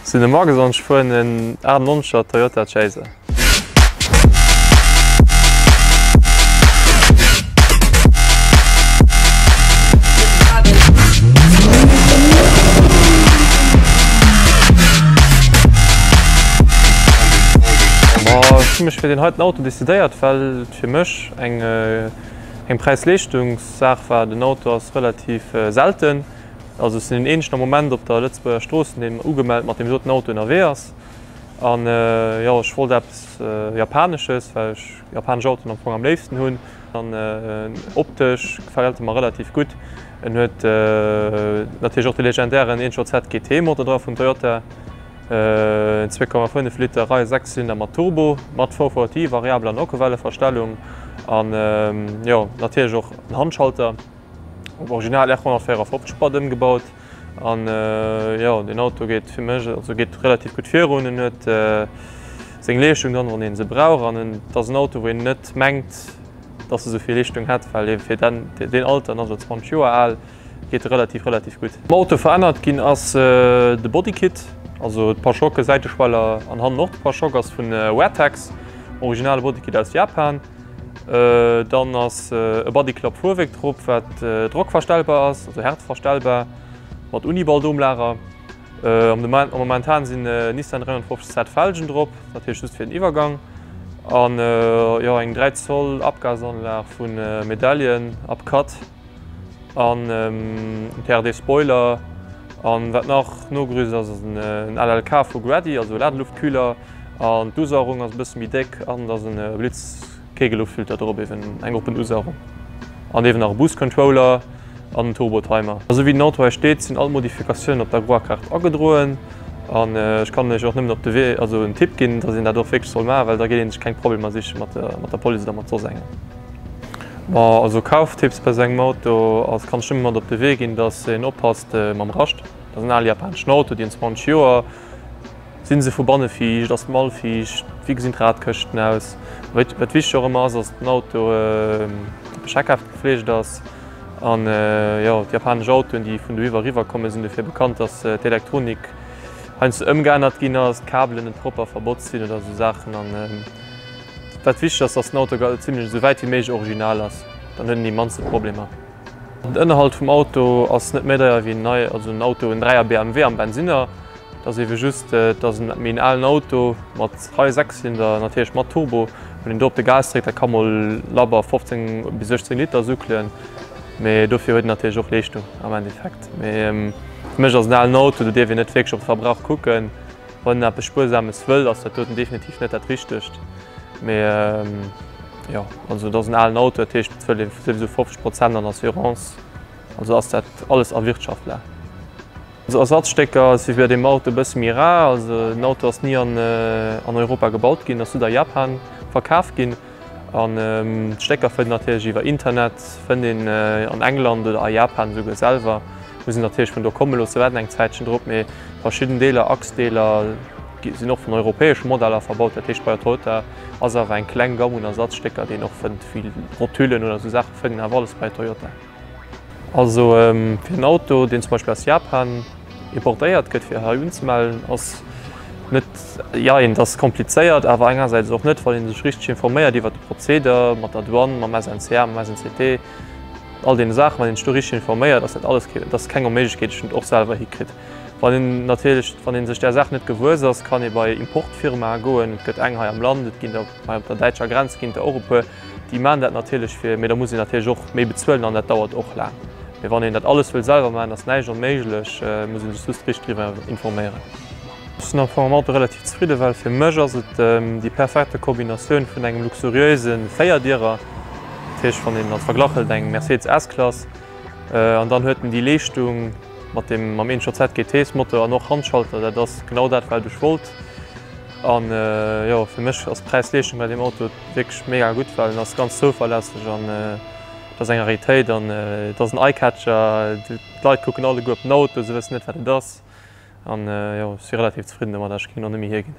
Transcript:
Sinn de Max an ech fueren en 98er Toyota Chaser. Ech hu mech fir deen heiten Auto decidéiert, well et fir mech eng eng Präis-Leeschtungs-Saach war. Den Auto ass relativ selten. Also ech sinn deen eenzegen am Moment op der Lëtzebuerger Strooss, deen ugemellt mat deem doten Auto ënnerwee ass. An jo, ech wollt eppes Japanesches, well ech japanesch Autoen am Fong am léifsten hunn. An optesch gefält e mer relativ gutt. En huet natierlech och de legendären 1JZ GT Motor dra vun Toyota, en 2,5 Liter Reihe Sechszylinder mat Turbo, mat VVTi, variabler Nockenwelleverstellung an jo natierlech och en Handschalter. Op original R154 Bad ëmgebaut an jo den Auto geet fir mech also geet relativ gutt virun. En huet seng Leeschtung dann wann een se brauch an et ass en Auto wou een net mengt dass e souvill Leeschtung hätt, well e fir den deen Alter, en ass elo 20 Joer al, geet e relativ relativ gutt. Am Auto verännert ginn ass de Bodykit, also d'Pare-chocs, Säiteschweller an hannen och de Pare-choc ass vun Weartex, originale Bodykit aus Japan. Dann ass e Bodyclub Fuerwéck drop, wat drockverstellbar ass, also härtverstellbar mat Uniball-Domlager. Momentan sinn Nissan 350 Z Felgen drop, natierlech just fir den Iwwergang. An jo eng 3 Zoll Abgasanlag vu Medallion upcut. An en TRD Spoiler. An wat nach nogerüst ass, ass en LLK vu Greddy, also e Ladeluftkühler. An d'Usauerung ass e bësse méi déck an et ass en Blitzkegelluftfilter drop, eben eng oppen Usauerung. An eben nach e Boost Controller an en Turbo Timer. Esou wéi den Auto hei steet, sinn all d'Modifikatiounen op der groer Kaart agedroen. An ech kann iech och nëmmen op de Wee, also en Tipp ginn, dass een dat och wierklech soll maachen, well da geet ee sech keng Problemer siche mat der Police oder mat soss engem. Ma also Kaftipps bei sengem Auto ass, kann ech nëmme mat op de Wee ginn, dass een oppasst mam Rascht. Dat ass en ale japaneschen Auto, déi hunn 20 Joer. Sinn se vu banne fiicht, ass d'Mall fiicht, wéi gesinn d'Radkëschten aus? Wat wichteg och ëmmer ass, ass den Auto op e Scheckheft gefleegt ass. An jo, d'japanesch Autoen, déi vun dohiwwer eriwwer kommen, sinn dofir bekannt, dass d'Elektronik heiansdo ëmgeännert ginn ass, d'Kabelen net propper verbotzt sinn oder esou Saachen. An Wat wichteg ass, dass den Auto zimlech esou wäit wéi méiglech original ass, dann huet en déi mannste Problemer. Den Ënnerhalt vum Auto ass net méi deier wéi en nei, also en Auto, en 3er BMW am Bensinner. Et ass ewe just, et ass en méi en alen Auto mat Rei Sechszylinder, natierlech mat Turbo. Wann een do op de Gas dréckt, dat ka mol labber 15 bis 16 Liter suckelen, mee dofir huet en natierlech och Leeschtung am Endeffekt. Mee fir mech ass en alen Auto, do dierf een net wierklech op de Verbrauch kucken. Wann een eppes Spuersames wëll, ass dat doten definitiv net dat Richtegt. Mee jo, also et ass en alen Auto, dat heescht et bezuelt ee souwisou 50 Prozent an Assurance, also ass dat alles erwirtschaftbar. Also Ersatzstécker si bei deem Auto e bësse méi rar, also den Auto ass ni an Europa gebaut ginn, ass just a Japan verkaf ginn. An d'Stécker fënnt een natierlech iwwer Internet, fënnt een an England oder a Japan esouguer selwer. Muss een natierlech vun do komme loossen, waarden eng Zäitchen drop, mee verschidden Deeler, Achsdeeler sinn och vun europäesche Modeller verbaut. Dat heescht bei der Toyota ass awer eng kleng Gamme un Ersatzstécker, déi een och fënnt, wéi Rotullen oder esou Saache fënnt een awer alles bei Toyota. Also fir en Auto, deen zum Beispill aus Japan importéiert gëtt, fir hei unzemellen, ass net, jein, et ass komplizéiert, awer engersäits och net, wann ee sech richteg informéiert iwwert de Prozeder mat der Douane, mam SNCA, mam SNCT, all deene Saachen, wann een sech do richteg informéiert, ass dat alles kee, dat ass keng Onméiglechkeet, ech hunn et och selwer hikritt. Wann een natierlech, wann ee sech där Saach net gewuess ass, kann ee bei Importfirmae goen, et gëtt eng hei am Land, et ginn der hei op der däitscher Grenz ginn der och e puer, Déi maachen dat natierlech fir, mee da muss een natierlech och méi bezuelen an dat dauert och laang. Mee wann een dat alles wëll selwer maachen, ass näischt onméiglech, muss ee sech just richteg driwwer informéieren. Ech sinn am Fong mam Auto relativ zefridden, well fir mech ass et déi perfekte Kombinatioun vun engem luxuriöse Véierdierer, dat heescht wann een als Verglach hëlt eng Mercedes S-Klass, an dann huet en déi Leeschtung mat dem mam 1JZ GTs Motor an och Handschalter, dat ass genau dat wat ech wollt. An jo, fir mech ass d'Präis-Leeschtung bei deem Auto wierklech mega gutt, well en ass ganz zouverlässeg an et ass eng Raritéit an et ass en Eye-Catcher. D'Leit kucken alleguer op den Auto, se wëssen net wat et ass. An jo, ech si relativ zefridden domadder, ech géing och net méi hierginn.